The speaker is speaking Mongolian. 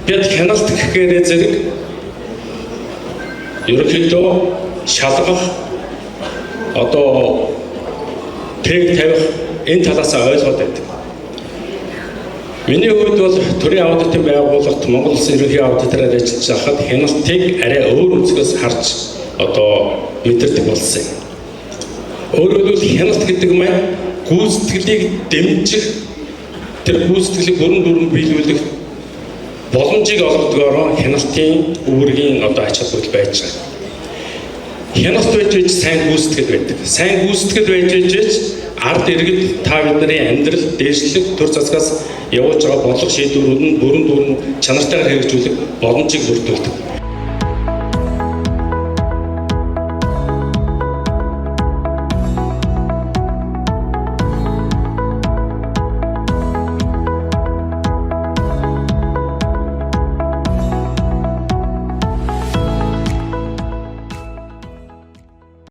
Бид хяналт гэхээрээ зэрэг ерөнхийдөө шалгах, одоо тэг тавих энэ талаас ойлгоод байдаг. Миний хувьд бол төрийн аудитын байгууллагт Монгол Улсын ерөнхий аудитороор ажиллаж байхад хяналтыг арай өөр өнцгөөс харж одоо мэдэрдэг болсон юм. Өөрөөр хэлбэл, хяналт гэдэг маань гүйцэтгэлийг дэмжих, тэр гүйцэтгэлийг бүрэн дүүрэн биелүүлэх боломжийг олгодгоороо хяналтын үүргийн одоо ач холбогдол байж байгаа. Хяналт байж байж сайн гүйцэтгэл байдаг. Сайн гүйцэтгэл байж байж ард иргэд та бидний амьдрал дээшлэх, төр засгаас явуулж байгаа бодлого шийдвэрүүд нь бүрэн дүүрэн чанартайгаар хэрэгжүүлэх боломжийг бүрдүүлдэг.